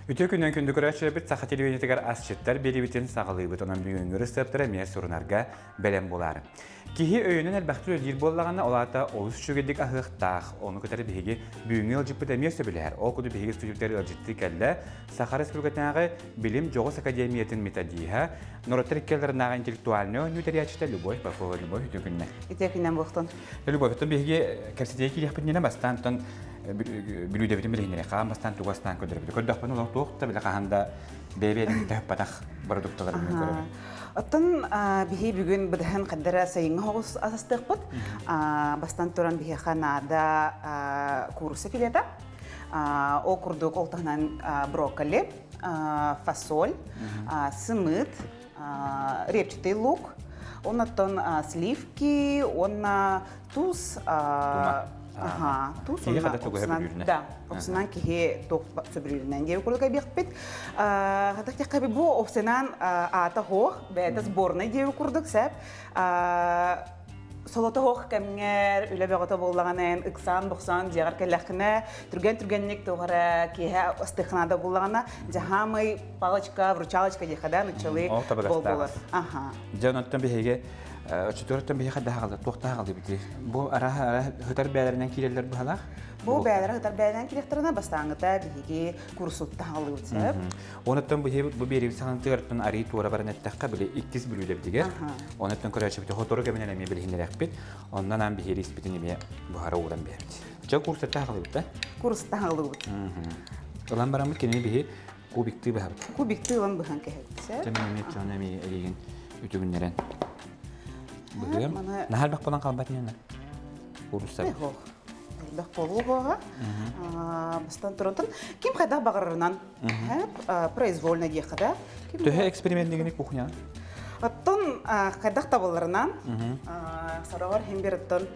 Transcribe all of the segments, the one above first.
Үтүө күнүнэн күндү көрөөччүлэрбит саха телевидениетыгар асчыттар биэриибитин саҕалыыбыт. Онон бүгүҥҥү ырысыаптара эмиэ сурунарга бэлэм буолаары. Киһи өйүнэн элбэхтик үлэлиир буоллаҕына, ол аата олус үчүгэйдик аһыахтаах. Ону кытары биһиги бүгүҥҥү ыалдьыппыт эмиэ сөбүлэһэр. Ол курдук биһиги студиябытыгар ыалдьыттыы кэллэ Саха Республикатынааҕы билим дьоҕус академиятын методиһа, норуоттар иккиэллэринээҕи интеллектуальнай оонньуу тэрийээччитэ Любовь Попова. Любовь, үтүө күннэ. Үтүө күннэн буолтун. Любовь, оттон биһиги кэпсэтиигэ киириэхпит иннинэ бастаан оттон бүлүүдэбитин билиһиннэри хаан бастаан тугу астаан көрдөрөбүт. Көрдөхпүнэ олох туох да билэ хаһан да бэйэ-бэйэтин кытта продукталарын көрөбүт. Оттон биһи бүгүн быдаһын хаддара сайыҥҥы хоҕус астыахпыт. Бастан туран биһиэхэ наада куурусса филета. Ол курдук ол таһынан брокколи, фасоль, сымыыт, репчатый лук, оннуттан сливки, уонна туус Аха, туус Киһи хата тугу сөбүлүүрүнэн. Да, опсунан киһи туох сөбүлүүрүнэн диэби курдук эбиэхпит. Хата тиэххэ бу опсунан аата хоох, бэйэтэ сборнай диэби курдук сэп. Солото хоох кэмҥэр үлэ бөҕөтө буоллаҕына ыксаан-бохсоон дьиэҕэр кэллэххинэ түргэн-түргэнник туох эрэ киэһэ астыаххына буоллаҕына дьаһаамый палочка, вручалочка диэххэ да нуччалыы бол Аха. Дьэ онтон биһиги оччотугар биһиэхэ даһаҕалар туох даһаҕалыы бити бу араһа ара хытар бээлэринэн киирэллэр быһалаах Бу бээлэрэ хытар бээлэринэн киириэхтэринэ бастааҥҥыта биһиги курсутта хааллыбыт сөп. Онуттан биһи бу биэриибит саҕантыгартан арыы туора баран эттэххэ били иккис бүлүүдэбитигэр онуттан көрөөччүбүт хотору кэминэн эмиэ билиһиннэрэхпит оннон аан биһиэри испитин эмиэ буһара ууран биэрэбит. Дьэ курсатта хааллыбыт да? Курсатта хааллыбыт. Ылан бараммыт кинини биһи Кубиктыы быһабыт. Кубиктыы ылан быһан кэһэбит. Дьэ мин эмиэ чону эмиэ эйигин үтүгүннэрэн быһыам. Наһаа элбэх буолан хаалбат иннинэ. Куурусса. Элбэх буолуоҕа. Бастан турантан ким хайдах баҕарарынан произвольно диэххэ да. Төһө экспериментигини кухня? Оттон хайдах табылларынан сороҕор хим бир оттон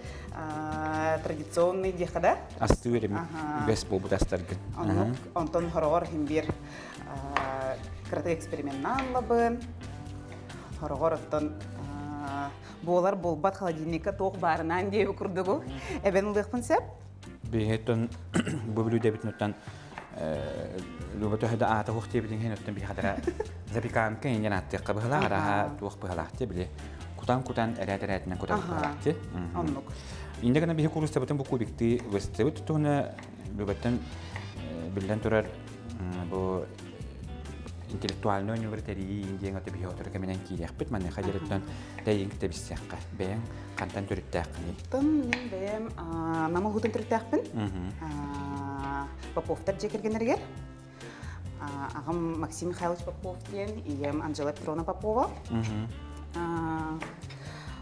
традиционный диэххэ да. Астыы эремит үгэс буолбут астаргын. Онтон хороҕор иһин биир кыратык эксперименнаан ылабын. Хороҕор оттон буолар буолбат холодильникка туох баарынан диэби курдугу эбэн ылыахпын сөп. Биһиттэн бу бүлүүдэбитин оттон Люба төһө да аата хуох диэбитин иһин оттон биһиэхэ запеканка инньэн ааттыахха быһылаах араһа туох быһылаах ти били кутан-кутан эрээт-эрээтинэн кутан быһылаах ти. Оннук. Инде гына биһи куурустабытын бу кубиктыы выстыбыт туһуна Бүгүттэн биллэн турар бу интеллектуальный оонньуулары тэрийии диэн аты биһи отуру кэминэн киириэхпит. Маныаха дьарыктан тэйиҥ тэбиссэххэ. Бэйэҥ хантан төрүттээххиний? Тон мин бэйэм Нам улуутун төрүттээхпин. Поповтар дьиэ кэргэннэригэр. Аҕам Максим Михайлович Попов диэн, ийэм Анжела Петровна Попова.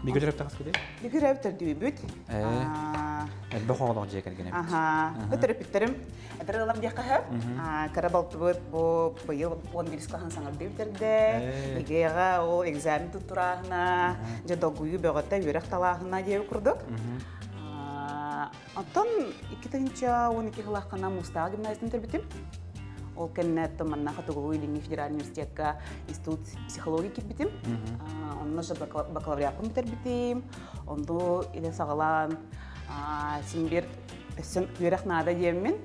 Бигэ төрөптөҕүс киди? Бигэ төрөп төрдүүбүт. Элбэх оҕолоох дьиэ кэргэн эбит. Аха. Төрөппүттэрим эдэр ыаллар диэххэ сөп. Кыра балтыбыт бу быйыл 11 кылаһын саҥардыы бүтэрдэ. ЕГЭ-ҕэ ол экзамен туттурааһына, дьэ долгуйуу бөҕөтө үөрэх талааһына диэби курдук. Оттон 2012 сыллааххына Муустааҕы гимназиятын бүтэрбитим. Ол кэннэ оттон манна Хотугулуу-Илиҥҥи федеральный университекка институт психологии киирбитим. Онно же бакалавриаппын бүтэрбитим. Онду илэ саҕалаан син бир өссө үөрэх наада диэммин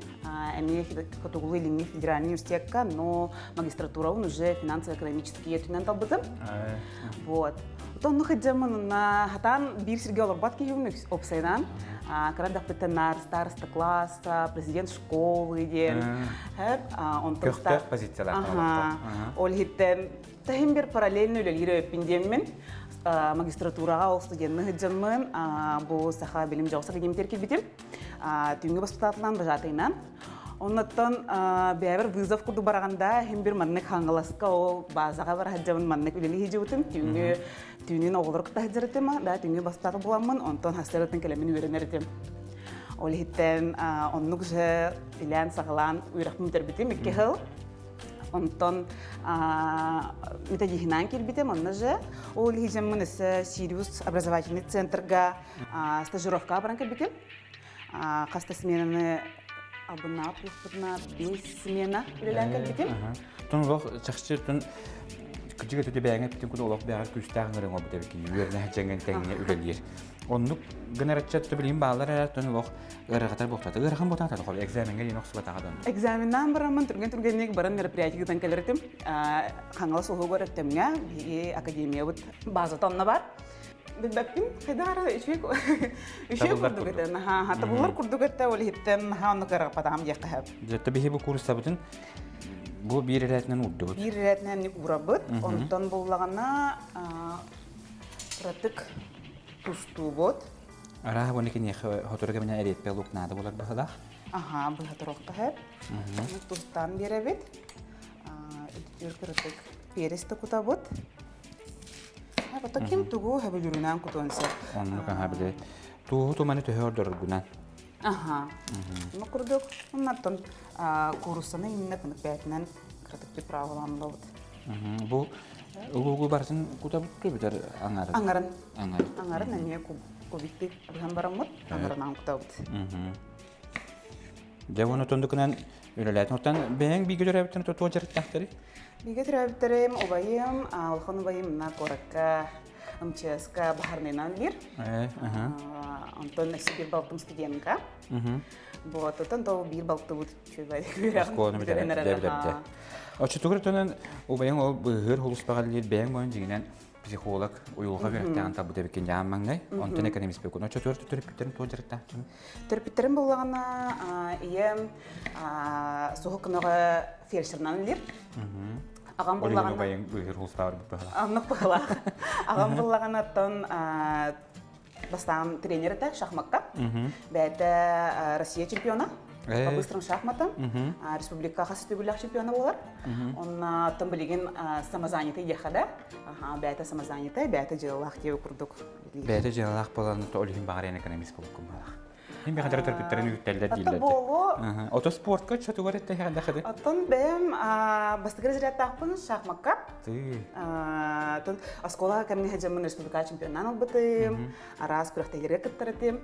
эмиэ Хотугулуу-Илиҥҥи федеральный университекка, но магистратурабын уже финансово-экономический өттүнэн талбытым. Вот. Онно сылдьаммын онно хатаан биир сиргэ олорбот киһибин уопсайынан. Кыра эрдэхпиттэн наар староста класса, президент школы диэн. Онтон Көхтөөх позициялаах Ол иһиттэн таһым бир параллельно үлэлиир өйөппүн диэммин магистратураҕа ол студенны сылдьаммын бу саха билим дьоҕус академиятыгар киирбитим. Түүҥҥү воспитателынан вожатыйынан. Оннуттан бэйэбэр вызов курдук бараҕанда иһин бир маннык Хаҥаласка ол базаҕа бара сылдьабын маннык үлэлии сылдьыбытым. Түүҥҥү түүнүн оҕолору кытта сылдьар этим, да түүҥҥү бастаата буламмын, онтон хастарытын кэлэммин үөрэнэр этим. Ол иһиттэн оннук же илээн саҕалаан үөрэхпин бүтэрбитим икки сыл. Онтон методиһынан киирбитим, онно же ол иһижэммин өссө Сириус образовательный центрга стажировкаҕа баран кэлбитим. Хас да сменаны албыннаабыт буолбутуна биэс смена үлэлээн кэлбитим. Тун олох чахчы тун Кырдьык өтөтө бэйэҥ эппитин курдук олох бэйэҕэр күүстээх ыҥырыҥ буолбут эбит үөрэнэ сылдьаҥҥын тэҥҥэ үлэлиир. Оннук гынар ыччат билигин бааллар эрэ оттон олох ыарахатар буолтата. Ыарахан буолтата тоҕо экзамеҥҥа диэн охсубатаҕа да. Экзаменнаан бараммын түргэн-түргэнник баран мероприятие ыытан кэлэр этим. Хаҥалас улууһугар Өктөмҥө биһиги академиябыт базата онно бар. Билбэппин, хайдах эрэ үчүгэй үчүгэй курдук этэ. Наһаа табыллар курдук этэ, ол иһиттэн наһаа оннук ыарахаппатаҕым диэххэ сөп. Дьэ, биһи бу курсабытын бу биир эрээтинэн уурдубут. Биир эрээтинэн уурабыт. Онтон буллаҕына кыратык тустуубут. Арааһа уонна киниэхэ сотору кэминэн эриэппэ лук наада буолар быһыылаах. Аха, быһа туруохха сөп. Тустаан биэрэбит. Үтүөр кыратык перец да кутабыт. Ото ким тугу хөбүлүүрүнэн кутуон сөп. Оннук аха били тууһу туманы төһө ордороргунан. Аха. Ну курдук, оннаттан кууруссаны иннэ кынык бээтинэн кыратык приправалаан ылабыт. Бу луугу барытын кутабыт бүтэр аңарын. Аңарын. Аңарын. Аңарын эмиэ кубикти быһан бараммыт, аңарынан кутабыт. Дьэ уонна тондукунан үлэлээтин. Оттон бэйэҥ бииргэ төрөөбүттэрин тутуо дьарыктаахтарый? Бииргэ төрөөбүттэрим убайым, улахан убайым мына куоракка МЧС-ка баһарнайынан биир. Онтон өссө биир балтым студентка. Вот, оттон то биир балтыбыт Оскуоланы бүтэрэн Оччотугар тонон убайың ол быыһыыр хулуспаҕа үлэлиир бэйэҥ бойун дьиҥинэн психолог уйулҕа үөрэхтээҕин талбыт эбиккин дьаан маҥнай. Онтон экономист буолкун. Оччотугар төрөппүттэрин туох дьарыктаахтын? Төрөппүттэрим буоллаҕына ийэм суһук көмөҕө фельдшерынан үлэлиир. Аҕам буоллаҕына убайыҥ быыһыыр хулустаабар быһылаах. Оннук быһылаах. Аҕам буоллаҕына оттон бастаан тренер этэ шахмакка. Бэйэтэ Россия чемпиона. По быстрым шахматам. Республика хас төгүллээх чемпиона буолар. Онна оттон билигин самозанятый диэххэ да. Бэйэтэ самозанятый, бэйэтэ дьыалалаах диэби курдук. Бэйэтэ дьыалалаах буолан ол иһин баҕар экономист буолуккун баалах. Мин бэҕэдэр төрпүттэрин үгүттэллэр дииллэр. Буолуо. Ото спортка чотугар эттэһэ Оттон бэйэм бастакы разрядтаахпын шахмакка. Тон оскуола кэмҥэ сылдьаммын республика чемпионнаан ылбытым, араас күрэхтэһиилэргэ кыттар этим.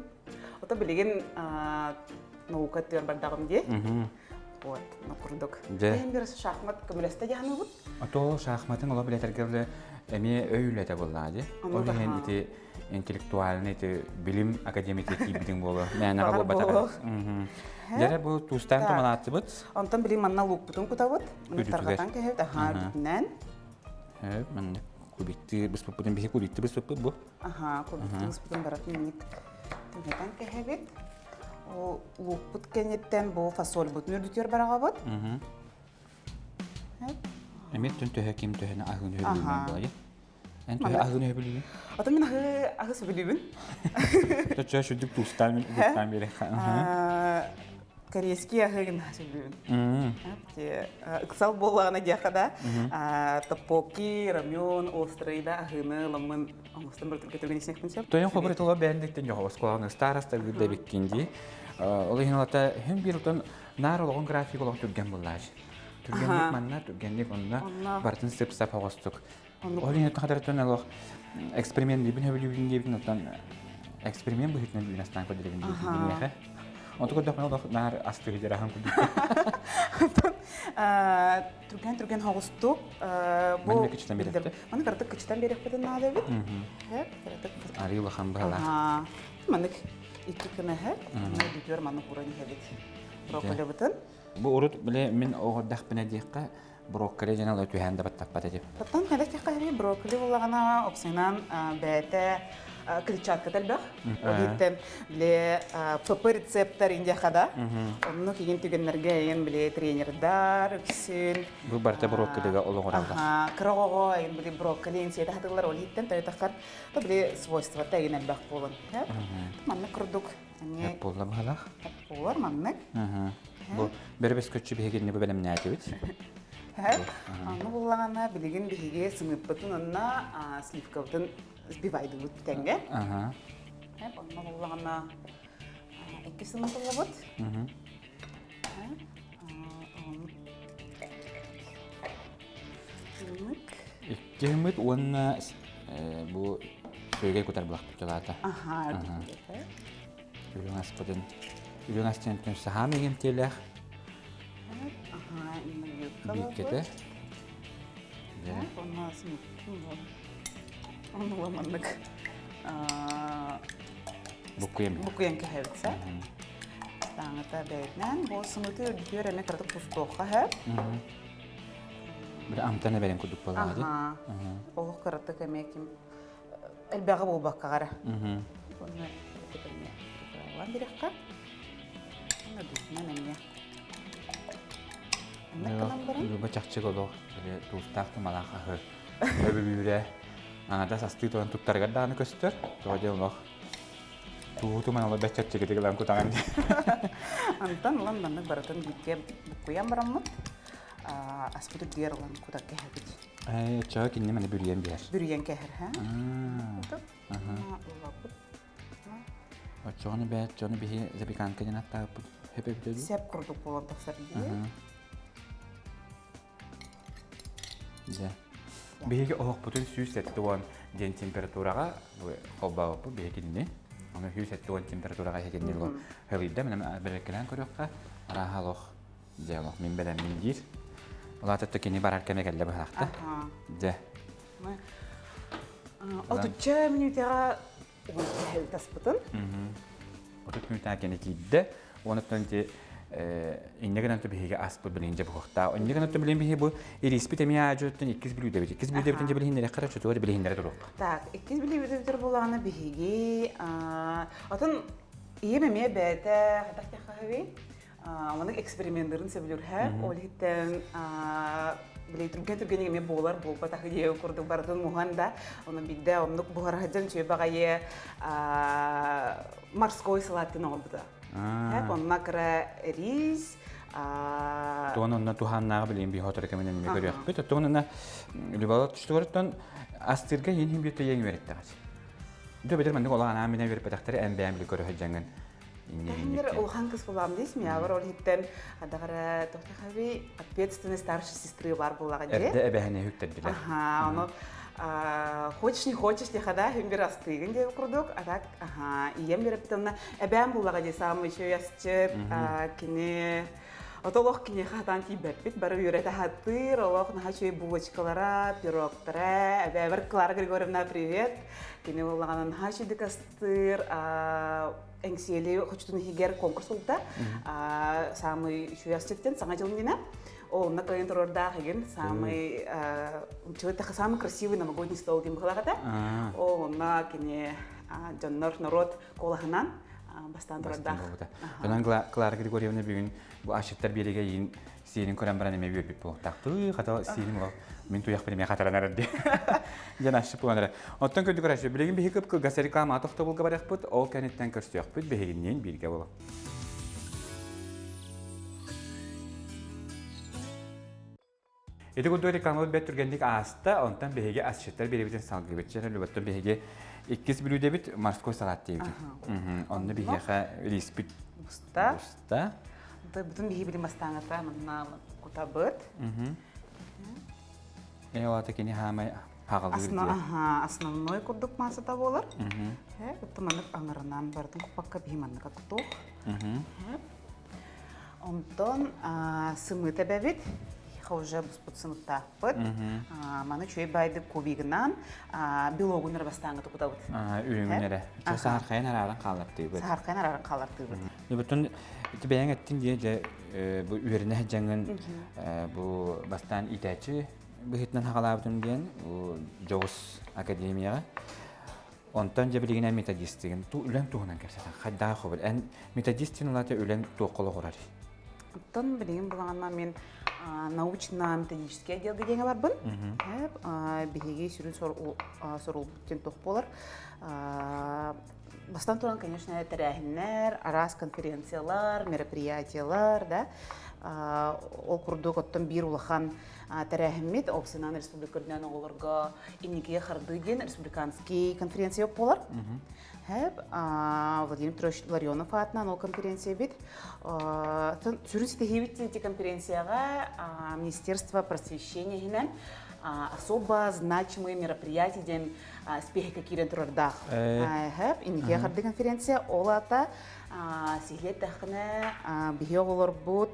Ото билигин наука өттүгэр бардаҕым дии. Вот, ну курдук. Бэйэм бир шахмат көмөлөстө дьаһаныбыт. Ото шахматын ола билэтэргэ эмиэ өй үлэтэ буоллаа дии. Ол иһин ити интеллектуальный ити билим академията киирбитиҥ буолуо. Мээнэҕэ буолбатаҕа. Дьэрэ бу туустаан туманааттыбыт. Онтон билим манна луукпутун кутабыт. Тарҕатан кэһэбит. Аха, үрдүнэн. Манна кубиктыы быспыппытын биһи кубиктыы быспыппыт бу. Аха, кубиктыы быспытын барытын инник түҥэтэн кэһэбит. Луукпут кэнниттэн бу фасольбутун үрдүтүөр бараҕабыт. Эмиэ түн төһө ким төһөнү аһыын өһүлүүнэн буолайы. Эн төһө аһыын өһүлүүгүн? Ото мин аһы аһы сөбүлүүбүн. Төчө сүрдүк туустаан туустаан биэрэ. Корейский аһы гына сөбүлүүбүн. Ыксал буоллаҕына диэххэ да, топпоки, рамен, острый да аһыыны ыламмын оҥостон быртырга түргэн исиэхпин сөп. Тойон хобур тула бэндиктен жоҕо оскуоланы староста дэбиккин дии. Ол иһин олата һин бир утан наар олоҕун график олох түргэн буллаачы. Түргэнник манна, түргэнник онно барытын сып-сап оҕостук. Ол иһин хатарытын олох эксперимент диибин хөбүлүүбүн диэбитин оттон эксперимент быһыытынан үүнэ астаан көрдөрөбүн диэбитин Онту көрдөхпүнэ олох наар астыы дьараһан курдук. Түргэн түргэн хоҕустук бу Манна кычытан биэрэхпит. Маны кыратык кычытан биэрэхпитин наада эбит. Кыратык. Арыы улахан быһалаах. Маннык икки кынэһэ, бүтүөр маннык уран иһэбит. Брокколибытын. Бу урут бile мин оҕордахпына диэххэ брокколи дьэн ала түһээн да баттаппат этим. Оттон хайдах диэххэ брокколи буллаҕына опсайынан бэйэтэ клетчатката элбэх. Ол иһиттэн бile ПП рецептар индиэхэ да. Онно кигин түгэннэргэ эйэн бile тренердар үксүн. Бу барыта брокколига олоҕураллар. Кыра оҕоҕо эйэн бile брокколи инсиэтэ хатыллар ол иһиттэн тойотаххар то бile свойствота эйэн элбэх буолан. Маннык курдук Эп буолла быһалаах. Эп буолар маннык. Бу бөрөбөс көччү биһигинни бу бэлэмнээтибит. Аны буллаҕына билигин биһиги сымыыппытын онно сливкабытын сбивайдыбыт тэҥҥэ. Онно буллаҕына икки сымыыт ыллыбыт. Икки сымыыт уонна бу сүөгэй кутар булахпыт дьалаата. Үрүҥ аспытын үрүҥ ас диэн саһаам иҥэмтиэлээх бииккэтэ. Онно Онно маннык Буккуйан буккуйан кэһэбит сэ. Тааҥыта бэйэтинэн бу сымыты үрдүгэр эмэ кыратык тустуохха сөп. Бір амтан эбэрин курдук буолаҕа дии. Олох кыратык эмиэ ким элбэҕи буолбакка гара. Онно кыратык эмиэ кыралаан бириэххэ. Онно духунан эмиэ. Онно гынан баран. Люба чахчы олох туустаах тумалаах аһы өбүлүүрэ аҥардас астыы туран туттарыгар даҕаны көстөр. Тоҕо диэн олох тууһу туман олох бэрт чэпчэкитик ылан кутаҕын диэн. Антон ылан маннык барытын бииргэ буккуйан бараммыт аспыт үрдүгэр ылан кутар кэһэбит. Ээ, чоо кинини маны бүрүйэн биэр. Бүрүйэн кэһэр, ха? Ылабыт. Оччоҕуна бэт дьону биһи запеканка диэн аттаабыппыт. Хөп эбитэ дуу? Сеп курдук буолан тахсар дии. Дьэ. Биһиги оһохпутун 170 диэн температураҕа холбообуппут биһи кинини. Ону 170 температураҕа иһитинни хылыйда. Мен бэрэккэлээн көрүөххэ. Арааһа олох дьэ олох мин бэлэммин диир. Улаатытта кини барар кэмэ кэллэ быһаахта. Дьэ. Отучча мүнүүтэҕэ таспытын. 30 мүнүүтэҕэ кини киирдэ. Онуттан ити инньэ гынан биһиги аспыт билигин дьэ буһуохтаах. Инньэ гынан билигин биһиги бу ириспит эмиэ аадьыттан иккис бүлүүдэбит. Иккис бүлүүдэбитин дьэ билиһиннэриэххэ эрэ чутугар билиһиннэрэ туруохха. Так, иккис бүлүүдэбитэр буолаҕына биһиги атын ийэм эмиэ бэйэтэ хатах диэххэ Маннык эксперименнарын сөбүлүүрһэ. Ол иһиттэн били түргэн түргэн эмиэ буолар буолбатах диэ курдук барытын муһан да ону биирдэ оннук буһара сылдьан үчүгэй баҕайы морской салаттын оҥорбута. Онно кыра рис, Туон онно туһааннааҕы билигин биһи хотору кэминэн эмиэ көрүөхпүт. Оттон онно Любала түстүгөртөн астыырга иин иһин бүттэ иэн үөреттэҕит. Дө бедер маннык олаан аан минэ үөрпэтэхтэри эн бэйэм били көрө сылдьаҥҥын Тэһингер улахан кыс булам дис, миабар ол иһиттэн адагара тохтахаби ответственный старшей сестры бар буллаҕа дии. Эрдэ эбэһэни хүктэрдилэр. Аха, ону хочешь не хочешь диэхэ хүмбир астыыгын диэн курдук, а так аха, ийэм береппит онно эбээм буллаҕа дии саамай үчүгэй асчыт, кини Ото олох киниэхэ хатаан тиийбэппит, бары үөрэтэ хатыыр, олох наһаа үчүгэй булочкалара, пирогтара, эбээбэр Клара Григорьевна привет. Кини буоллаҕына наһаа үчүгэй астыыр, Эҥсиэли хочотун иһигэр конкурс буолбута. Самый үчүгэй асчыттан Саҥа дьыл иннинэ. Онно кыайан турардаах игин самый самый красивый новогодний стол диэн быһылаах этэ. Онно кини дьоннор народ куолаһынан бастаан турардаах. Онон Клара Григорьевна бүгүн бу асчыттар биэригэ иин сиэнин көрөн баран эмиэ үөрбүт буолуохтаахтыы. Хата сиэним ол мин туйахпын эмиэ хатаранар дии. Дьэн асчыт буолан эрэ. Оттон көрдүк көрөөччү, билигин биһиги кып-кылгас реклама тохтобулга барыахпыт, ол кэнниттэн көрсүөхпүт, биһигинниин бииргэ буолуо. Ити курдук рекламабыт бэрт түргэнник ааста, онтон биһиги асчыттар биэрэбитин салгыыбыт. Чэ, Любаттан биһиги иккис бүлүүдэбит морской салат диэбитим. Онно биһиэхэ риспит буста. Буста. Бүтүн биһи билим бастааҥата манна кутабыт. Э, олата кини хаамай хаҕалыыр диye. Основной курдук маасата буолар. Ытты маннык аҥарынан барытын куппакка биһи манныка кутуох. Онтон сымыыт эбэбит, уже буспут сымыттаахпыт. Маны үчүгэй баайдык кубигынан белогун эрэ бастааҥҥы кутабыт. Үрүҥүн эрэ. Саһархайын арааран хааллартыыбыт. Саһархайын арааран хааллартыыбыт. Бүтүн ити бэйэҥ эттиҥ дии дьэ бу үөрэнэ сылдьаҥҥын бу бастаан иитээччи быһыытынан хаҕалаабытым диэн бу дьоҕус академияҕа Онтон дьэ билигин эн методистыгын үлэҥ туһунан кэпсэтэн хайдаах хобул эн методист улаата үлэҥ туохха олоҕурар? Оттон билигин булаҕына мин научно-методический отделга диэҥэ барбын. Биһиги сүрүн сорулбут диэн туох буолар. Бастан туран, конечно, тэрээһиннэр, араас конференциялар, мероприятиялар, да. Ол курдук оттон биир улахан тэрээһиммит Опсынан республика үрдүнэн оҕолорго инникигэ хардыы диэн республиканский конференция буолар. Хэп Владимир Петрович Ларионов аатынан ол конференция бит. Сүрүн ситиһиибит ити конференцияҕа Министерство просвещения иһинэн Особо значимые мероприятия диэн спиһэккэ киирэн турардаах. Хэп, инники харды конференция ол ата сиһилиэттэххинэ биһи оҕолорбут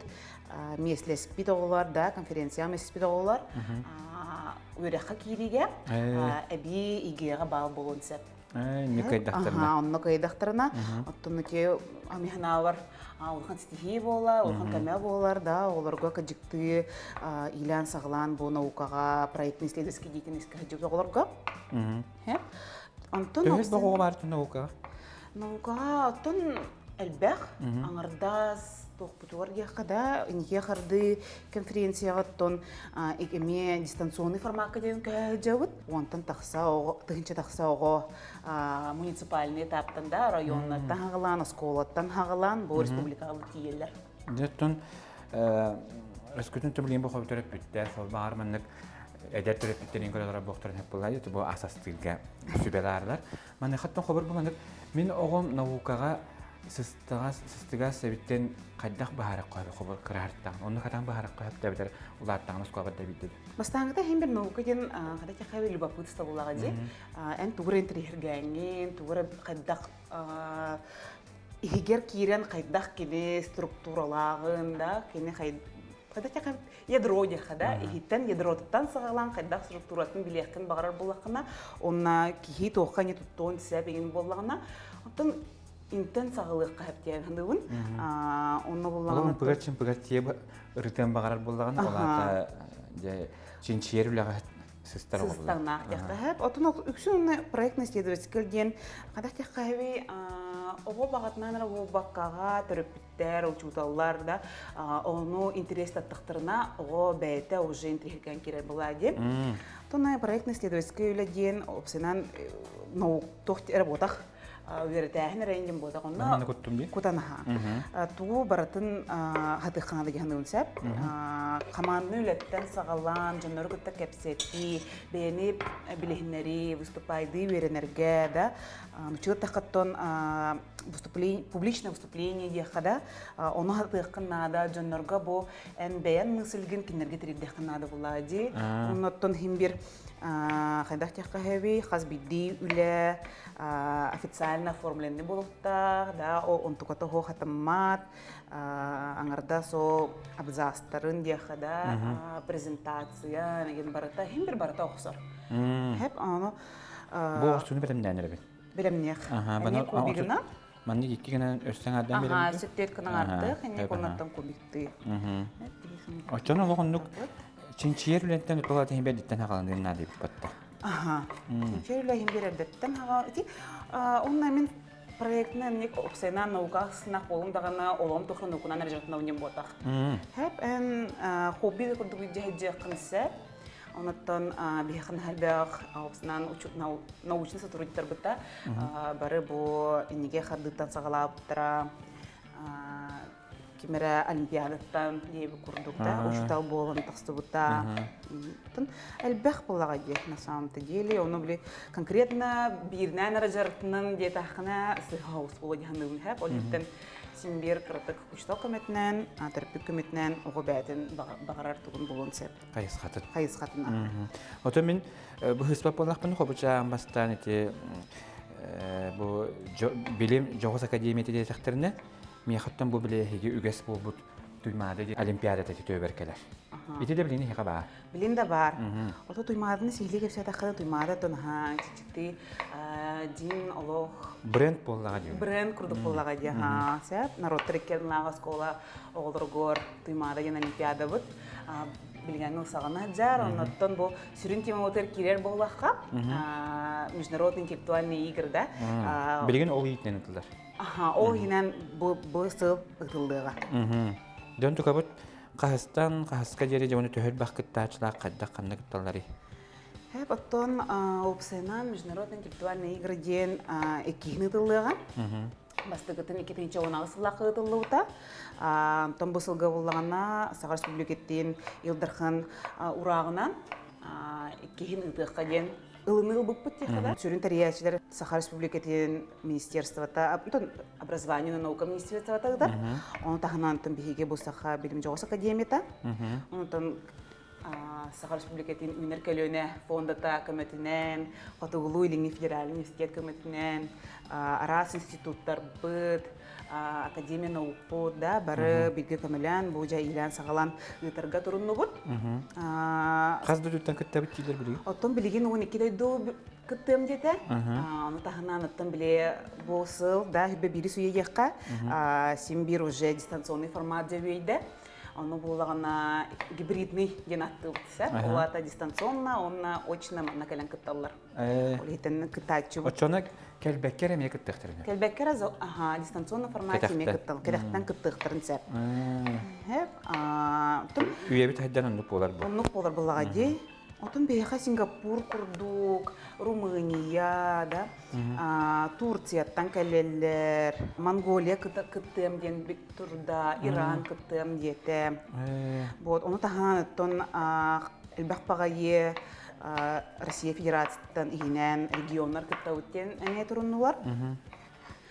миэслэспит оҕолор да конференцияҕа миэслэспит оҕолор үөрэххэ киириигэ эбии ИГЭ-ҕэ баал буолуон сөп. Инник кыайдахтарына. Онно кыайдахтарына, оттон ити амиһанаабар улахан ситиһии буолар, улахан көмө буолар, да, оҕолорго кыдьыктыы иилээн-саҕалаан бу наукаҕа проектно-исследовательский деятельность сылдьыбыт оҕолорго. Онтон Төһө оҕо баар наукаҕа? Наукаҕа оттон элбэх аҥардас туохпутугар диэххэ да инники хардыы конференцияҕа оттон эмиэ дистанционный формакка диэн көһө Уонтан тахса оҕо, тыһыынча тахса оҕо муниципальный этаптан да, районнартан хаҕалаан, оскуолаттан хаҕалаан бу республикаҕа тиийэллэр. Дьэ, өскөтүн төбүлүн бу хобу төрөппүттэр, сол баҕар маннык эдэр төрөппүттэрин көрөлөрө буохтарын хөп буолла, бу асастыырга сүбэлаарлар. Маныхаттан хобур бу маннык мин оҕом наукаҕа сыстаҕас сыстыгас эбиттэн хайдах баһарах хобу хобур кыраһартаан, онну хатан баһарах хөп тэбитер улааттаҕын оскуолабат да бийдэ. Бастааҥҥыта иһин бир наука диэн хата тиэхэ любопытство булаҕа дии. Эн тугу эрэ интэриэһиргээҥҥин, тугу эрэ хайдах иһигэр киирэн хайдах кини структуралааҕын да, кини хайдах тиэхэ ядро диэххэ да, иһиттэн ядротуттан саҕалаан хайдах структуратын билиэххин баҕарар буоллаххына, онно киһи туохха не туттуон сөп иҥин буоллаҕына, оттон интэн саҕалыахха сөп диэн саныыбын. Онно буоллаҕына Ымпыгар-чымпыгар тиэ ырытыан баҕарар буоллаҕына, ол аата дьэ чинчийэр үлэҕэ сыстар сыстаҥнаах диэххэ сөп. Отун үксүн онно проектно-исследовательскай диэн хайдах диэххэ сөбүй оҕо баҕатынан эрэ буолбаккаҕа төрөппүттэр, учууталлар да ону интерес таттахтарына оҕо бэйэтэ уже интриһиргэн киирэр буолаа диэн. Оттон проектно-исследовательскай үлэ диэн опсынан наук туох эрэ буотах үөрэтээһин эрэ диэн буотах онно кутан аһа тугу барытын хатыаххана да диһаныын сөп хамаанны үлэттэн саҕалаан дьоннору кытта кэпсэтии бэйэни билиһиннэрии выступайдыы үөрэнэргэ да учуоттаххаттан выступление публичное выступление диэххэ да ону хатыаххын наада дьоннорго бу эн бэйэн мысльгин кинилэргэ тириэрдиэххин наада булаа дии оннуттан иһин бир хайдах диэххэ сөбүй хас биирдии үлэ официально оформленный буолуохтаах да онтуката оһох хатаммат аҥарда со абзацтарын диэххэ да презентация деген барыта иһин бир барыта охсор хэп ону бу охсууну бэлэмнээн эрэбин бэлэмниэх эмиэ кубигына Маннык икки гынан өссө аҥаардаан Аха, сөптөөх гынан артыах, инник оннуттан кубиктыы. Оччону олох оннук чинчийэр үлэттэн тутула тиһин бэрдиттэн хаҕаланыан наада эбит батта. Аха. Чинчийэр үлэ иһин биэрэрдэттэн хаҕа ити онно мин проектны эмник опсайынан наука сынах болум даҕаны олом тухры науканан эрэ буотах. Хэп эн хобби курдук дьэһдьиэххин сөп. Онуттан биһиэхэ элбэх опсынан научный сотрудниктарбыта бары бу инниге хардыттан саҕалаабыттара ким эрэ олимпиадаттан диэби курдук да учуутал буолан тахсыбыта элбэх буолаҕа диэ на самом-то деле ону били конкретно биирнээн эрэ дьарыктанан диэтэххинэ сыһа оҕус буолуо дии саныыбын хэп ол иһиттэн син биир кыратык учуутал көмөтүнэн төрөппүт көмөтүнэн оҕо бэйэтин баҕарар тугун булуон сөп хайысхатын. Хайысхатын. Ото мин быһыспат буоллахпын хобучаан бастаан ити бу билим дьоҕус академията диэтэхтэринэ миэхэттэн бу били эһиги үгэс буолбут Туймаада диэн олимпиадата ити төбөр кэлэр. Ити да билин эһиэхэ баар. Билин да баар. Ото Туймааданы сиһилии кэпсээтэххэ Туймаада тонаһа чичити дин олох бренд буоллаҕа дии. Бренд курдук буоллаҕа дии. Сөп. Народтар иккиэннээҕи оскуола оҕолоругар Туймаада диэн олимпиадабыт билигин ылсаҕына дьар оннуттан бу сүрүн темабытыгар киирэр буоллахха международный интеллектуальные игры да билигин ол иитинэн ытыллар ол иһинэн бу бу сыл ытыллыаҕа дьон тукабыт хаһыстан хаһыска диэри дьону төһөлбөх кыттааччылаах хайдах ханна кытталларый Хэп оттон опсайынан международный интеллектуальные игры диэн иккиһин ытыллыаҕа Бастакытын 2016 сыллаахха ыытыллыбыта. Онтон бу сылга буллаҕына Саха Республикатын Ил Дархан урааҕынан иккиһин ыытыахха диэн ылыныы ылбыппыт диэххэ да. Сүрүн тэрийээччилэр Саха Республикатын министерствота, образование и наука министерствота ыытар. Ону таһынан биһиги бу Саха билим дьоҕус академията. Онтон Саха Республикатын үүнэр көлүөнэ фондата көмөтүнэн, Хотугулуу-Илиҥҥи федеральный университет көмөтүнэн, араас институттарбыт, Академия наукпут да бары бииргэ көмөлөөн, бу дьэ иилээн-саҕалаан ыытарга туруннубут. Хас дойдуттан кыттабыт дииллэр билигин? Оттон билигин 12 дойду кыттыам диэтэ. Ону таһынан оттон били бу сыл да хүбэ биири суйа син биир уже дистанционный формат дьэ үөйдэ. Ону буолаҕына гибридный диэн аттыыбыт сөп. Ол аата дистанционно уонна очно манна кэлэн кытталлар. Ол иһитэн кыттааччыбыт. Оччону кэлбэккэ эрэ эмиэ кыттыахтарын. Кэлбэккэ эрэ аха дистанционно формате эмиэ кыттал кэтэхтэн кыттыахтарын сөп. Үйэбит хайдан оннук буолар бу. Оннук буолар буоллаҕа дии. Отон биһиэхэ Сингапур курдук, Румыния, да, Турцияттан кэлэллэр, Монголия кыттыам диэн турда, Иран кыттыам диэтэ. Вот, ону таһынан оттон элбэх баҕайы Россия Федерацияттан иһинэн регионнар кыттабыт диэн эмиэ туруннулар.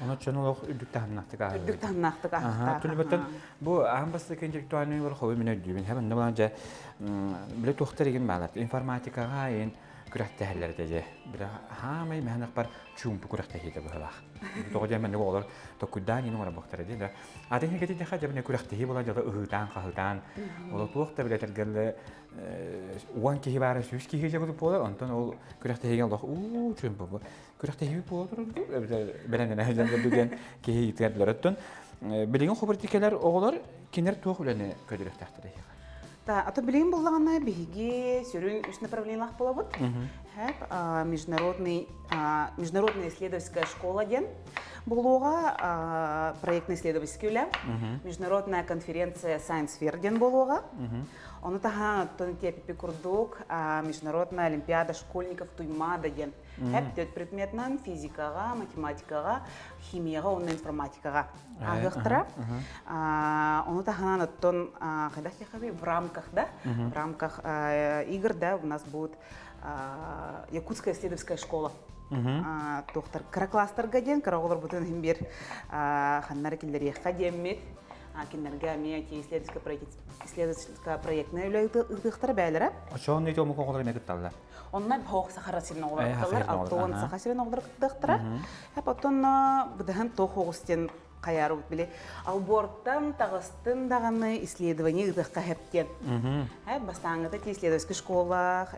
Ону чон олох үрдүк таһымнаахтык ааһар. Үрдүк таһымнаахтык ааһар. Түлүбэттэн бу аан бастакы интеллектуальный олох хобу мин өйдүүбүн. Хэм онно балан дьэ биле туохтар игин баалар. Информатикаҕа ин күрэхтэһэллэр этэ дьэ. Биле хаамай мэһэнэхпар чуумпу күрэхтэһиитэ быһылаах. Тоҕо диэн маннык оҕолор токкуйдаан иин оҥоробуохтара дии да. Атын хикэти диэхэ дьэ бine күрэхтэһии буолан дьола ыһыытаан-хаһыытаан оло туох да билэтэргэллэ 10 киһи баара 100 киһи дьэ буолар онтон ол күрэхтэһиигэ олох уу чуумпу күрэхтэһии буола турар бэлэмнэнэ сылдьан диэн киһи ыытыар оттон билигин хобуртикелер оҕолор кинилэр туох үлэни көрдөрүөхтээхтэрий Да, а то билигин буллаҕына биһиги сүрүн үс направлениелаах буолабыт. Международный международная исследовательская школа диэн буолуоҕа проектно-исследовательский үлэ, международная конференция Science Fair диэн буолуоҕа. Ону таһынан оттон тиэпипи курдук международная олимпиада школьников Туймада диэн Хэп предметынан физикаҕа, математикаҕа, химияҕа уонна информатикаҕа ааһыахтара. Ону таһынан оттон хайдах диэххэ в рамках да, в рамках игр да у нас будет Якутская исследовательская школа. Туохтар кыра класстарга диэн кыра оҕолорбутун иһин биир ханнары киллэриэххэ диэммит кинилэргэ эмиэ исследовательская проектная үлэ ыытыахтара бээлэрэ. Очоон ити омук оҕолор эмиэ кытталлар. Онно хоох Саха сирин оҕолоро кытталлар, 60 Саха сирин оҕолоро кыттыахтара. Потон быдаһан туох оҕус диэн хайаарыбыт били албортан таҕыстын даҕаны исследование ыытыахха хэптиэн. Бастааҥҥыта ти исследовательскай школа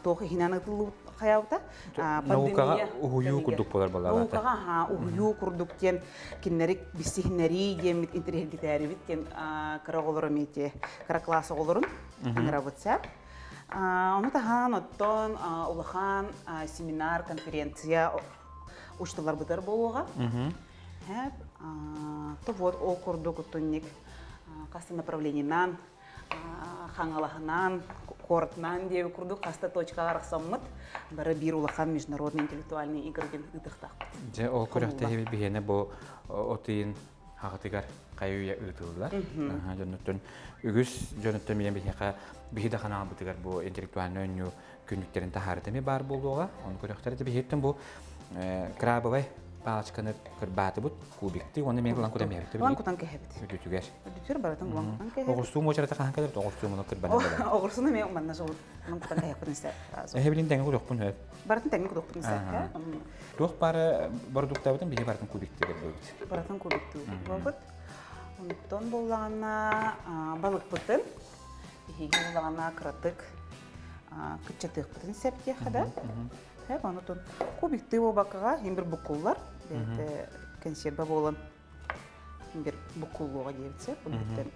туох иһинэн ытыллыбыт хайаабыта. Наукаҕа уһуйуу курдук буолар буолар. Наукаҕа уһуйуу курдук диэн кинилэри билсиһиннэрии диэммит интэриэһиргитээрибит диэн кыра оҕолору эмиэ кыра класс оҕолорун ыҥырабыт сэ. Ону таһаан оттон улахан семинар, конференция учталарбытыгар буолуоҕа. То вот ол курдук утунник хаста направлениенан Хаҥалаһынан, куоратынан диэби курдук хаста точкаҕа арахсаммыт бары биир улахан международный интеллектуальный игр диэн ыытыахтаахпыт. Дьэ, ол күрэхтэһиибит биһиэнэ бу от ыйын хаҕытыгар хайы-үйэ ыытыллар. Дьонуттан үгүс дьонуттан билэн биһиэхэ биһи да ханаабытыгар бу интеллектуальный оонньуу күннүктэрин таһаарыта эмиэ баар буолуоҕа. Ону көрөхтөрө да биһиэттэн бу крабовай палочканы кырбаатыбыт кубикты уонна эмиэ булан кутан биһэбит. Булан кутан кэһэбит. Үрдүтүгэр. Үрдүтүгэр барытын булан кутан кэһэбит. Оҕурсуу муочарата хаһан кэлэр? Оҕурсуу муну кырбанан кэлэр. Оҕурсуну эмиэ манна жолут кутан кэһэппин истэ. Эһэбилин тэҥэ кутуохпун сөп. Барытын тэҥэ кутуохпун истэ. Туох баары бородууктабытын биһи барытын кубиктыгар буолбут. Барытын кубиктыы буолбут. Онтон буоллаҕына балыкпытын биһиги буоллаҕына кыратык кыччатыахпытын сөп диэххэ да. Сөп, онутун кубиктыы буолбаккаҕа иһин бір буккуллар. Бэйэтэ консерва буолан иһин бір буккуллуоҕа диэбит сөп. Онуттан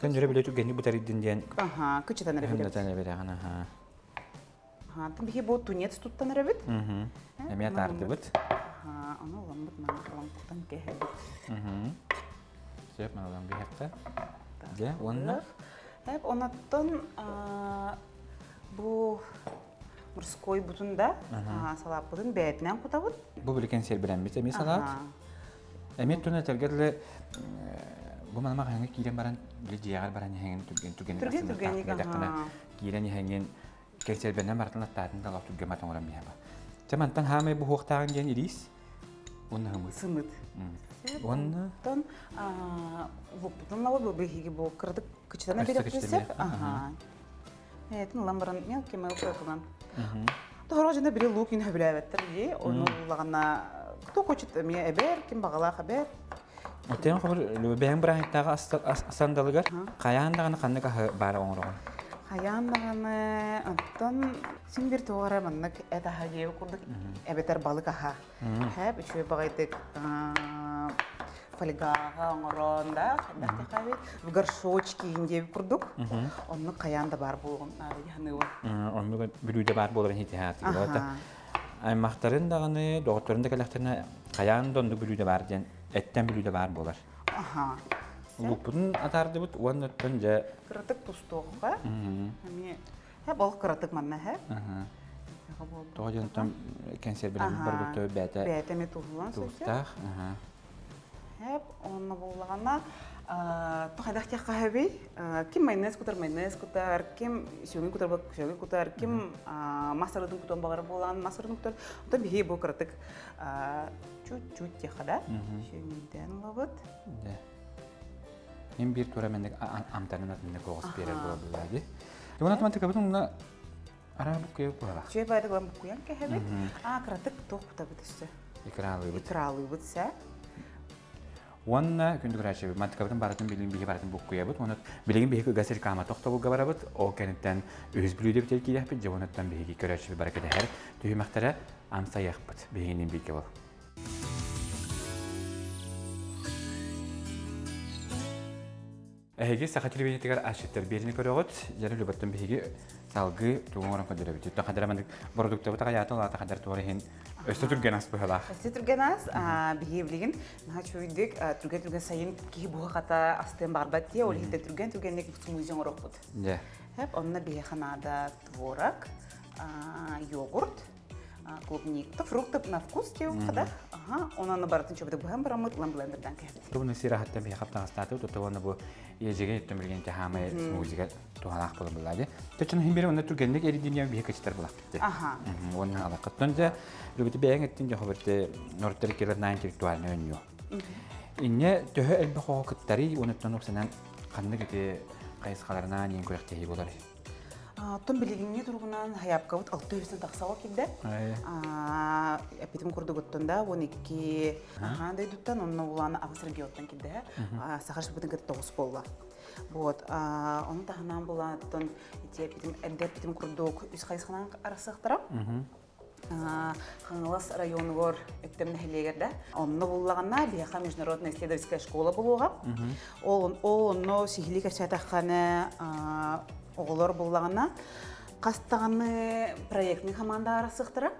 Көннөрө билэ түгэнни бутарыйдын диэн. Аха, кыччатан эрэ билэбит. Эбэрэҕин, аха. Антон биһи бу тунец туттан эрэбит. Эмиэ таардыбыт. Ону ыламмыт маны ылан кутан кэһэбит. Сөп, маны ылан биһэххэ. Дьэ, уонна? Эп, онуттан бу морской бутун да салааппытын бэйэтинэн кутабыт. Бу биликен сербирэммит эмиэ салаат. Эмиэ тун этэргэ дылы бу манама хаһыҥҥа киирэн баран били дьиэҕэр баран иһэҥин түргэн түргэн түргэн түргэнник киирэн иһэҥин кэнсиэрбэнэн барытын аттаатын да олох түргэн мат оҥорон биһэба. Чэ мантан хаамай буһуохтааҕын диэн ириис уонна сымыт. Сымыт. Уонна Оттон луппутун лабы бу биһиги бу кыратык кычытана берекписеп. Аха. Этин ылан баран мелкий-мелкий кылан. Тоһоро дьоно били лук ин хөбүлээбэттэр дии. Ону улаҕана кто хочет эмиэ эбэр, ким баҕалаах эбэр. Оттон хобур бэйэҥ бырааһынньыктааҕы сандалыгар хайаан даҕаны ханнык аһы баара оҥороҕун? Хайаан даҕаны оттон син бир туох эрэ маннык эт аһа диэбит курдук эбэтэр балык аһа. Хэп үчүгэй баҕайытык фольгаҕа оҥорон да хайдах в горшочки диэбит курдук оннук хайаан да баар буолуон наада дии саныыбын. Оннук бүлүүдэ баар буоларын хитиһаатыгар аймахтарын даҕаны доҕотторун да кэлэхтэринэ хайаан да оннук бүлүүдэ баар диэн эттэн бүлүүдэ баар буолар. Аха. Луукпутун атаардыбыт уонна оттон дьэ кыратык тустуохха эмиэ Һэ, ол кыратык манна һэ. Тоҕо диэн там кэнсиэрбэлэммит барбыт бэйэтэ бэйэтэ эмиэ туһулан туустаах. Хэп, онно буоллаҕына тухайдах тиэххэ хэбий ким майонез кутар майонез кутар, ким сүүгүн кутар сүүгүн кутар, ким мас арыытын кутуон баҕарар буолан мас арыытын кутар. Онтон биһиги бу кыратык чуть-чуть тиэххэ да сүүнүйдээн ылабыт. Мин биир тура менник амтанын атыннык оҕус биэрэр буолабыллаа дии. Уонна атыматыкабыт уҥна араа буккуйа куһалах. Үчүгэй баайдык ылан буккуйан кэһэбит. Аа, кыратык туох кутабыт өссө? Икраалыыбыт. Икраалыыбыт сэ. Уонна күндү көрөөччүбүт, мантыкабытын барытын билигин биһи барытын буккуйабыт. Уонна билигин биһиги ыгас реклама тохтобулга барабыт. Ол кэнниттэн үһүс бүлүүдэ бүтэр киириэхпит. Дьэ уонуттан биһиги көрөөччүбүт бары кэтэһэр түһүмэхтэрэ амсайыахпыт. Биһигинин бииргэ бол. Эһиги саха телевидениетигэр асчыттар биэриини көрөҕүт. Дьэ, Любаттан биһиги салгыы тугу оҥорон көрдөрөбүт. Оттон хадара маннык бородууктабыт аҕыйаата улаата хадар туора иһин өссө түргэн ас быһалаах. Өссө түргэн ас. Биһиги билигин наһаа үчүгэйдик түргэн-түргэн сайын киһи буһа-хата астыан баҕарбат дии. Ол иһин түргэн-түргэнник смузи оҥоруохпут. Дьэ. Онно биһиэхэ наада творог, йогурт, клубника, фруктов на вкус диэххэ да. Аха, онон барытын чөбүтэ быһан бараммыт ылан блендердан кэһэбит. Тугуну сир аһаттан биһи хаптаҕастаатыбыт, тута уонна бу иэдьэгэй өттөн билген хаамай смузига туһалаах буолан булла дии. Төччөн иһин бири онно түргэнник эридиниэ биһи кычтар булахпыт. Аха. Уонна алаккаттан дьэ любити бэйэҥ эттин дьэ хоберте норттер келер на интеллектуальный өнньүө. Инне төһө элбэх оҕо кыттарый уонуттан упсанан ханнык ити хайысхаларынан иин күрэхтэһии болар. Оттон билигиҥҥи туругунан хайаапкабыт 600 тахсаҕа киирдэ. Эппитим курдугуттан да 12 ахан дойдуттан, онно улаан аҕыс регионтан киирдэ. Саха Республикатын кытта тоҕус буолла. Вот, ону таһынан булаан оттон ити эппитим, эрдэ эппитим курдук үс хайысханан арахсыахтара. Хаҥалас районугар Өктөм нэһилиэгэр да. Онно буллаҕына биһиэхэ международная исследовательская школа булуоҕа. Ол ол онно сиһилии кэпсээтэххинэ оҕолор буллаҕына хас даҕаны проектный команда арахсыахтара,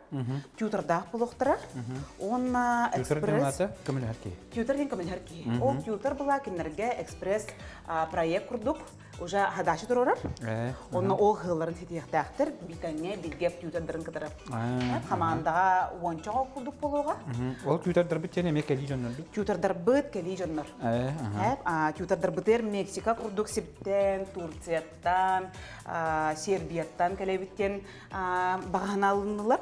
тьютордаах буолуохтара. Уонна экспресс көмөлөһөр киһи. Тьютор диэн көмөлөһөр киһи. Ол тьютор была кинилэргэ экспресс проект курдук уже задача турарар. Онно ол хылларын ситиэхтээхтэр битэҥҥэ бииргэ тьютордарын кытары. Хамаандаҕа уончаҕа курдук буолуоҕа. Ол тьютордарбыт диэн эмиэ кэлии дьоннорбут. Тьютордарбыт кэлии дьоннор. Тьютордарбытыгар Мексика курдук сиртэн, Турцияттан, Сербияттан кэлэбит диэн баҕаһына алыннылар.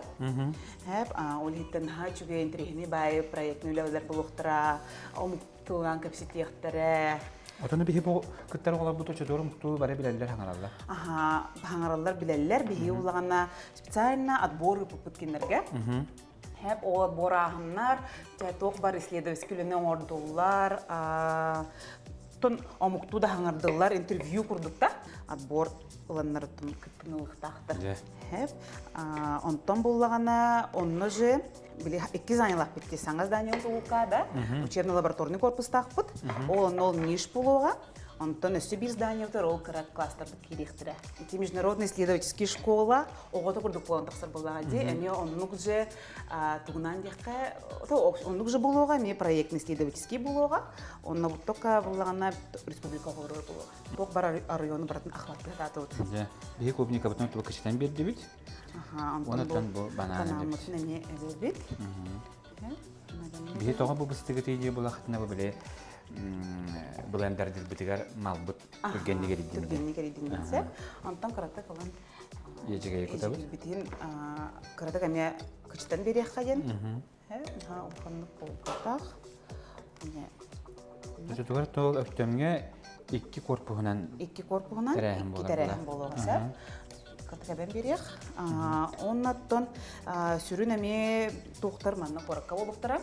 Ол иһиттэн наһаа үчүгэй интэриэһинэй баайы проектный үлэлэр буолуохтара, омук тылынан кэпсэтиэхтэрэ. Отону биһи бу кыттар оҕолорбут очотуору муктуу бары билэллэр хаҥараллар. Аха, хаҥараллар билэллэр. Биһи улаҕана специально отбор ыыппыппыт кинилэргэ. Хэп ол отбор ааһыннар, туох бар исследовательский үлэни оҥордуллар, тон омуктуу да хаҥардыллар, интервью курдук да отбор ыланнарыттан кыттыны ылыахтаахтар. Хэп. Онтон буллаҕына, онно же били икки зданиялаахпыт дии саҥа здание улуукка да учебно-лабораторный корпустаахпыт ол онно ол ниш буолуоҕа онтон өссө биир зданиебытыгар ол кыра класстарбыт киириэхтэрэ ити международный исследовательский школа оҕото курдук буолан тахсар буоллаҕа дии эмиэ оннук же тугунан диэххэ оннук же буолуоҕа эмиэ проектный исследовательский буолуоҕа онно только буоллаҕына республика оҕолоро буолуоҕа туох бар району барытын охваттыатаатыбыт биһи клубникабытын туга кычытан биэрдибит Онтон бу банааммытын эмиэ эбэбит. Биһи тоҕо бу быстыгытый дии булахытына бу били блендердирбитигэр малбыт түргэнник эрийдин. Түргэнник эрийдин сөп. Онтон кыратык ылан Ежигэйи кутабыт. Ежигийбитин кыратык эмиэ кычытан биэриэххэ диэн. Наһаа улаханнык буолбатах. Tutугар тоол Өктөмҥө икки корпуһунан икки корпуһунан икки тэрээһин буолуоҕа сөп. Кытта кэбэн биэриэх. Оннаттан сүрүн эмиэ туохтар манна куоракка буолуктара.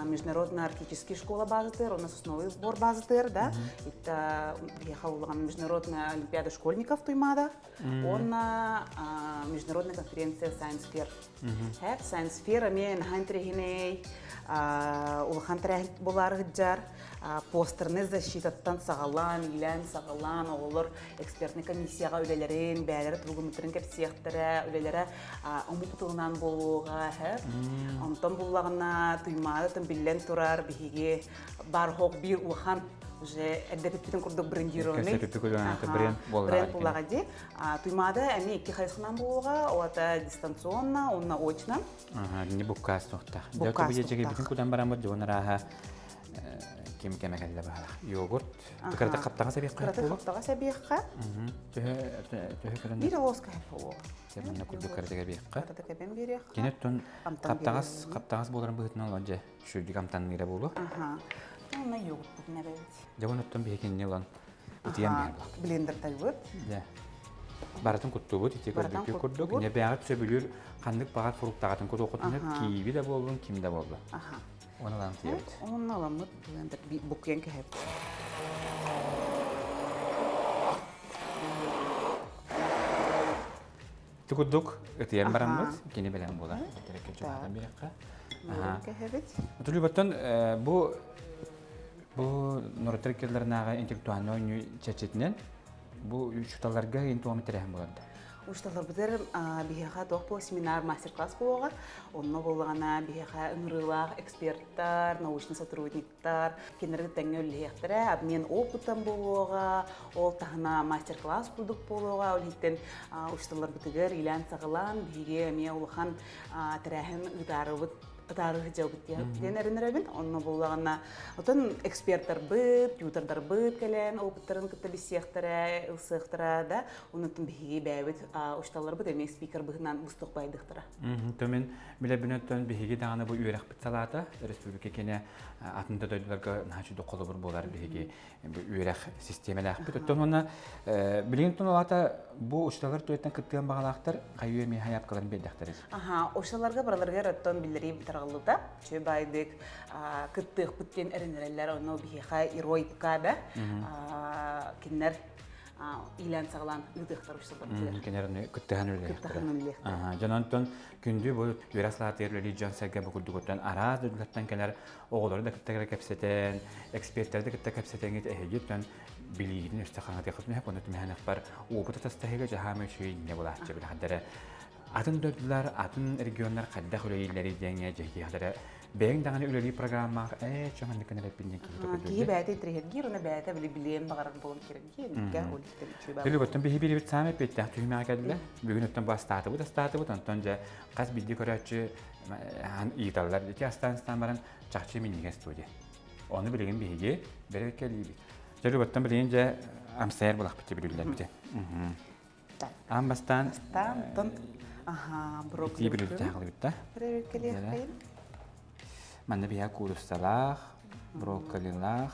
Международная арктическая школа базатыр, онно сосновый сбор базатыр, да. Это биһиэхэ улахан международная олимпиада школьников Туймаада. Уонна международная конференция Science Fair. Science Fair эмиэ наһаа интэриэһинэй, улахан тэрээһин буолаары сылдьар. Постерный защитаттан саҕалаан, иилээн саҕалаан, оҕолор экспертный комиссияҕа үлэлэрин, бэйэлэрэ туругуммуттарын кэпсиэхтэрэ, үлэлэрэ омук тылынан буолуоҕа. Онтон буллаҕына Туймаада биллэн турар биһиги бар-хоох биир улахан уже эрдэ эппитин курдук брендированный бренд буоллаҕа дии. Туймаада эмиэ икки хайысханан буолуоҕа, ота дистанционно, уонна очно. Не буккаас туохтаах. Буккаас туохтаах. Кутан бараммыт дьон арааһа ким кэмэ кэллэ баһалах. Йогурт. Кырата хаптаҕа сэбиэххэ. Кырата хаптаҕа сэбиэххэ. Төһө төһө көрөн. Биир лоска буолуоҕа. Манна курдук кыратыга биэххэ. Кырата кэбэн биэриэххэ. Кини оттон хаптаҕас хаптаҕас буоларын быһыытынан олор дьэ үчүгэйдик амтанныыра буолуо. Аха. Онно йогуртпутун эбэбит. Дьэ оттон биһикинни ылан ытыйан биэр буолла. Блендертайбыт. Дьэ. Барытын куттубут ити көрбүккүт курдук. Инне бэйэҕит сөбүлүүр ханнык баҕар фруктаҕытын кутуоххутун кииви да буоллун, ким да буоллун. Аха. Оны ылан тиийэбит. Онно ыламмыт блендер буккуйан кэһэбит. Ити курдук ытыйан бараммыт, кини бэлэм буолар. Тэрэккэ чугаһатан биэрэххэ. Кэһэбит. Тулуйбаттан бу бу норуоттар иккилэринээҕи интеллектуальнай оонньуу чэрчитинэн бу учууталларга иһин туох тэрээһин буолар да? Учууталларбытыгар биһиэхэ туох буол семинар мастер-класс буолуоҕа. Онно буоллаҕына биһиэхэ ыҥырыылаах эксперттар, научный сотрудниктар кинилэри тэҥҥэ үлэлэһиэхтэрэ, обмен опытом буолуоҕа, ол таһына мастер-класс курдук буолуоҕа. Ол иһиттэн учууталларбытыгар иилээн-саҕалаан биһиги эмиэ улахан тэрээһин ыытаарыбыт ытаары сылдьабыт диэн эрэнэрэбин. Онно буоллаҕына, отон эксперттарбыт, тьютордарбыт кэлэн опыттарын кытта билсиэхтэрэ, ылсыахтара да, оннуттан биһиги бэйэбит учууталларбыт эмиэ спикер быһыынан быстох байдыхтара. Төмин билэбин оттон биһиги даҕаны бу үөрэхпит салаата республика кэнэ атын да дойдуларга наһаа үчүгэй холобур буолар биһиги үөрэх систиэмэлээхпит. Оттон уонна билигин туналаата бу учууталлар туйаттан кыттыан баҕалаахтар хайыы эмиэ хайаапкаларын биэрдэхтэрий? Аха, учууталларга барыларыгар оттон биллэрии тарҕаллыбыта. Үчүгэй баайдык кыттыахпыт диэн эрэнэрэллэр. Онно биһиэхэ Ироипка да кинилэр иилээн-саҕалаан ыытыахтар учууталлар. Кинилэр кыттыһан үлэлиэхтэрэ. Кыттыһан үлэлиэхтэрэ. Дьон онтон күндү бу үөрэх салаатыгар үлэлиир дьон-сэргэ бу курдугуттан араас дойдулартан кэлэр оҕолору да кытта кэпсэтэн, экспертерди да кытта кэпсэтэҥҥит эһигиттэн билиигитин өссө хаҥатыаххытын сөп, онно түмэһэн опыт атастаһыыга дьаһаама үчүгэй инньэ булааччы билэхтэрэ. Атын дойдулар, атын регионнар хайдах үлэлииллэрий диэҥҥэ дьиһиэхтэрэ бэйэҥ даҕаны үлэлиир программаах ээ чоҥ аннык гына эппин диэн киһи Киһи төкөдүллэ. бэйэтэ интэриэһиргиир, уонна бэйэтэ били билиэн баҕарар буолан киирэргиир, ол иһиттэн үчүгэй баар. Билибэттэн биһи биривит саамай эппиэттээх түһүмэҕэ кэллэ. Бүгүн оттон бу астаатыбыт, астаатыбыт, онтон дьэ хас биирдии көрөөччү ыйыталлар. Ити астаан-астаан баран чахчы минньигэс дуо диэн. Ону билигин биһиги бэрэбиккэлиибит. Дьэ Любаттан билигин дьэ амсайар булахпыт билиллэрбит. Аан бастаан Бастаан оттон аха итии бүрүлтээх ылыбыт да. Бэрэбиккэлиэхпин. Манна биһиэхэ кууруссалаах, брокколилаах,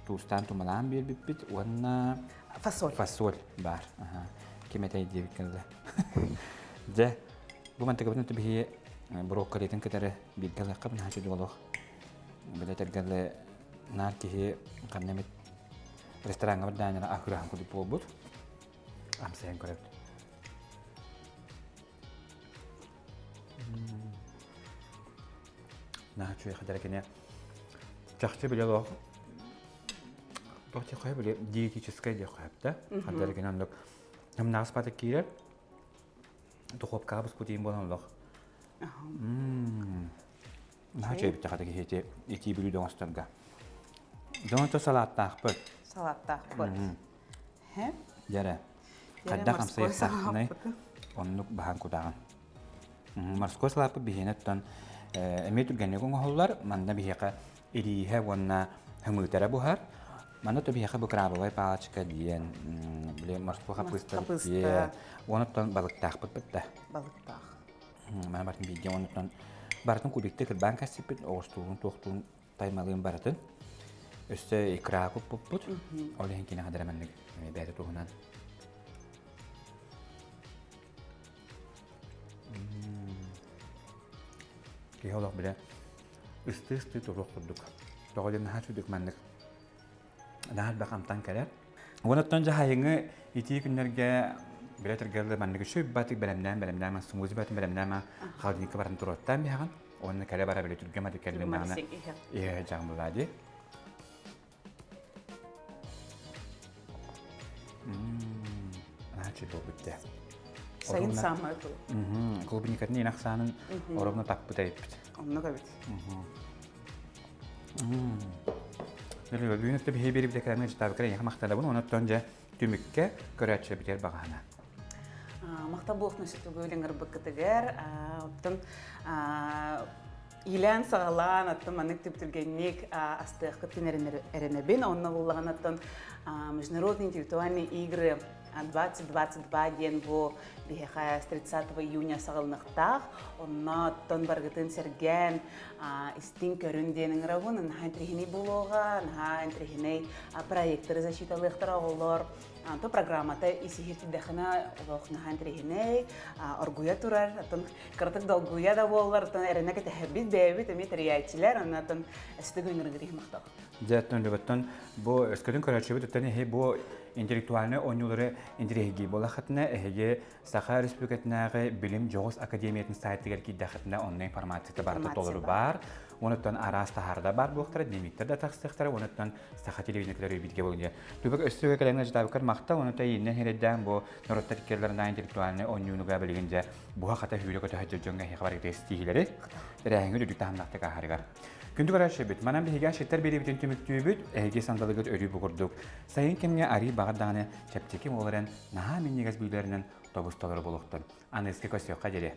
туустаан тумалаан биэрбиппит уонна фасоль фасоль баар ким этэй диэбиккин ыла дьэ бу мантыкабытын биһи брокколитын кытары бииргэ ылыахха наһаа үчүгэй олох билэ тэргэлэ наар киһи ханна эмит рестораҥҥа бардааннара аһыраһан курдук буолбут амсайан көрөбүт Наһаа үчүгэй хадара кини чахчы билэ олох туох диэххэ били диетическай диэххэ сөп да хадара кини оннук намнаас пата киирэр духовкаҕа буспут буолан олох наһаа үчүгэй биттэхэ киһи ити итии бүлүүдэ оҥосторго дьон салааттаахпыт салааттаахпыт Дьэрэ, хайдах амсайыахтаахпыный оннук баһан кутаҕын. Морской салааппыт биһиэнэ оттон эмиэ түргэнник оҥоһуллар. Манна биһиэхэ ирииһэ уонна хымыыта эрэ буһар. Манна то биһиэхэ бу крабовай палочка диэн били морской хаппыыста диэн уонуттан балыктаахпыт бытта. Балыктаах. Мана бартын бииргэ уонуттан барытын кубикты кырбаан кэссиппит, оҕустуурун туохтуун таймалыын барытын өссө икра куппуппут. Ол иһин кини хадара маннык бэйэтэ туһунан. Киһи олох билэ ыстыы-ыстыы туруох курдук. Тоҕо диэн наһаа сүдүк маннык наһаа элбэх амтан кэлэр. Уонаттан дьаһайыҥы итии күннэргэ билэ түргэллэ маннык үчүгэй батык бэлэмнээн бэлэмнээн смузи батын бэлэмнээн холодильникка баран туруоттаан биһаҕын уонна кэлэ бара билэ түргэ маты кэллин даҕаны иһэ дьаҕын булаа дии. Наһаа үчүгэй буолбут дии. Сайын саамай тыл. Клубникатын иин ахсаанын оровно таппыт эбиппит. Оннук эбит. Бүгүн өттө биһи биэрбит экраҥҥа дьытаабыкка эйиэхэ махтанабын. Онон дьэ түмүккэ көрөөччүлэрбитигэр баҕаһына. Махтал буолуохтун сүтүгү ыҥырбыккытыгар. Оттон иилээн саҕалаан, оттон маннык түптүргэнник астыаххыт эрэнэбин. Онно буллаҕын оттон Международные интеллектуальные игры 2022 диэн бу биһиэхэ с 30 июня саҕалыныахтаах. Онно оттон барыгытын сэргээн истиҥ көрүн диэн ыҥырабын. Наһаа интэриэһинэй буолуоҕа, наһаа интэриэһинэй проекторы защиталыахтара оҕолор. То программата ис-иһир тидэхинэ олох наһаа интэриэһинэй, оргуйа турар. Оттон кыратык долгуйа да буоллар, оттон эрэнэ кэтэһэбит бэйэбит эмиэ тэрийээччилэр, онно оттон өстүг ыҥырыгыр иһин махтал. Дьэ, оттон Любаттан бу өскөтүн көрөөччүбүт оттон эһи бу интеллектуальнай оонньуулары интэриэһиргии буоллаххытына, эһиги Саха Республикатынааҕы Билим дьоҕус академиятын сайтыгар киирдэххитинэ онно информацията барыта толору баар. Онуттан араас таһаарда баар буолуохтара, дневниктэр да тахсыахтара, онуттан саха телевидениетыгар өйбүтгэ буолуо. Түбэк өссө кэлэн ыждаабыккар махтал, онута ииннэн хирэйдээн бу норуоттар иккиэллэринээн интеллектуальнай оонньуунуга билигин дьэ буһа-хата сүүрэ-көтө сылдьар дьоҥҥо эһиэхэ барыгытыгар ситиһиилэри, тэрээһиҥҥэ үрдүк таһымнаахтык ааһарыгар. Күндү көрөөччүбүт, манан биһиги асчыттар биэриибитин түмүктүүбүт, эһиги сандалыгыт өрүү бу курдук. Сайын кэмҥэ арыы баҕар даҕаны чэпчэки буоларын наһаа минньигэс бүүлэринэн тобус толору буолуохтун. Аныыска көрсүөххэ диэри.